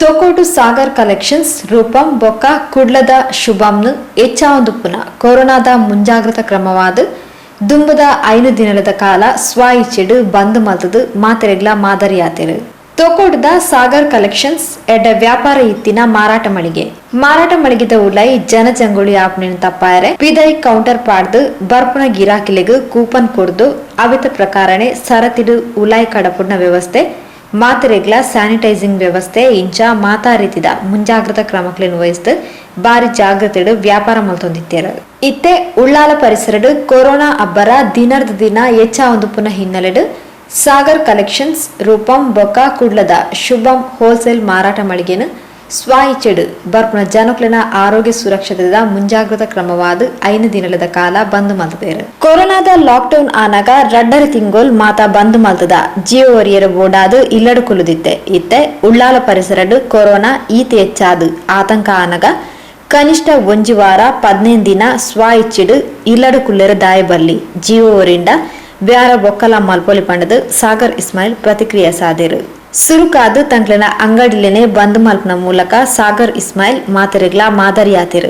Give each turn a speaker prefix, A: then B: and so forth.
A: Thokkottu Sagar collections ರೂಪಂ ಬೊಕ್ಕ ಕುಡ್ಲದ ಶುಭಂನು ಎಚ್ಚಾವೊಂದುಪ್ಪುನ ಕೊರೋನಾದ ಮುಂಜಾಗ್ರತಾ ಕ್ರಮವಾದ್ ದುಂಬುದ 5 ದಿನಲದ ಕಾಲ ಸ್ವ ಇಚ್ಛೆಡ್ ಬಂದ್ ಮಲ್ತುದು ಮಾತೆರೆಗ್ಲಾ ಮಾದರಿಯಾತೆರ್. ತೊಕೋಟುದ ಸಾಗರ್ ಕಲೆಕ್ಷನ್ಸ್ ಎಡ್ಡೆ ವ್ಯಾಪಾರ ಇತ್ತಿನ ಮಾರಾಟ ಮಳಿಗೆ. ಮಾರಾಟ ಮಳಿಗೆದ ಉಲಾಯಿ ಜನಜಂಗುಳಿ ಆಪುನೆನ್ ತಪ್ಪಾಯೆರೆ ಪಿದಯಿ ಕೌಂಟರ್ ಪಾಡ್ದ್ ಬರ್ಪುನ ಗಿರಾಕಿಲೆಗ್ ಕೂಪನ್ ಕೊರ್ದು ಅವೆತ ಪ್ರಕಾರನೆ ಸರತಿಡ್ ಉಲಾಯಿ ಕಡಪುಡ್ನ ವ್ಯವಸ್ಥೆ, ಮಾತೆರೆಗ್ಲಾ ಸ್ಯಾನಿಟೈಸಿಂಗ್ ವ್ಯವಸ್ಥೆ ಇಂಚ ಮಾತಾ ರೀತಿದ ಮುಂಜಾಗ್ರತಾ ಕ್ರಮಕ್ಲೆನ್ ವಹಿಸ್ದ್ ಬಾರಿ ಜಾಗ್ರತೆಡ್ ವ್ಯಾಪಾರ ಮಲ್ತೊಂದಿತ್ತೆರ್. ಇತ್ತೆ ಉಳ್ಳಾಲ ಪರಿಸರಡ್ ಕೊರೋನಾ ಅಬ್ಬರ ದಿನರ್ದ್ ದಿನ ಎಚ್ಚಾವೊಂದುಪ್ಪುನ ಹಿನ್ನೆಲೆಡ್ ಸಾಗರ್ ಕಲೆಕ್ಷನ್ಸ್ ರೂಪಂ ಬೊಕ್ಕ ಕುಡ್ಲದ ಶುಭಂ ಹೋಲ್ಸೇಲ್ ಮಾರಾಟ ಮಳಿಗೆನ್ ಸ್ವ ಇಚ್ಛೆಡ್ ಬರ್ಪುನ ಜನಕ್ಲೆನ ಆರೋಗ್ಯ ಸುರಕ್ಷತೆದ ಮುಂಜಾಗ್ರತಾ ಕ್ರಮವಾದ್ 5 ದಿನಲದ ಕಾಲ ಬಂದ್ ಮಲ್ತ್ದೆರ್. ಕೊರೋನಾದ ಲಾಕ್ ಡೌನ್ ಆನಗ ರಡ್ಡರೆ ತಿಂಗೊಲ್ ಮಾತಾ ಬಂದ್ ಮಲ್ತ್ದ ಜೀವ ಒರಿಯೆರೆ ಬೋಡಾದ್ ಇಲ್ಲಡ್ ಕುಲ್ಲುದಿತ್ತೆ. ಇತ್ತೆ ಉಳ್ಳಾಲ ಪರಿಸರಡ್ ಕೊರೋನಾ ಈತ್ ಎಚ್ಚಾದ್ ಆತಂಕ ಆನಗ ಕನಿಷ್ಠ ಒಂಜಿ ವಾರ 15 ದಿನ ಸ್ವ ಇಚ್ಛೆಡ್ ಇಲ್ಲಡ್ ಕುಲ್ಲೆರೆ ದಾಯೆ ಬಲ್ಲಿ, ಜೀವ ಒರಿಂಡ ಬ್ಯಾರ ಬೊಕ್ಕಲ ಮಲ್ಪೊಲಿ ಪಂಡುದ್ ಸಾಗರ್ ಇಸ್ಮಾಯಿಲ್ ಪ್ರತಿಕ್ರಿಯಿಸಾದೆರ್. ಸುರುಕಾದ್ ತಂಕ್ಲೆನ ಅಂಗಡಿಲೆನೆ ಬಂದ್ ಮಲ್ಪುನ ಮೂಲಕ ಸಾಗರ್ ಇಸ್ಮಾಯಿಲ್ ಮಾತೆರೆಗ್ಲಾ ಮಾದರಿಯಾತೆರ್.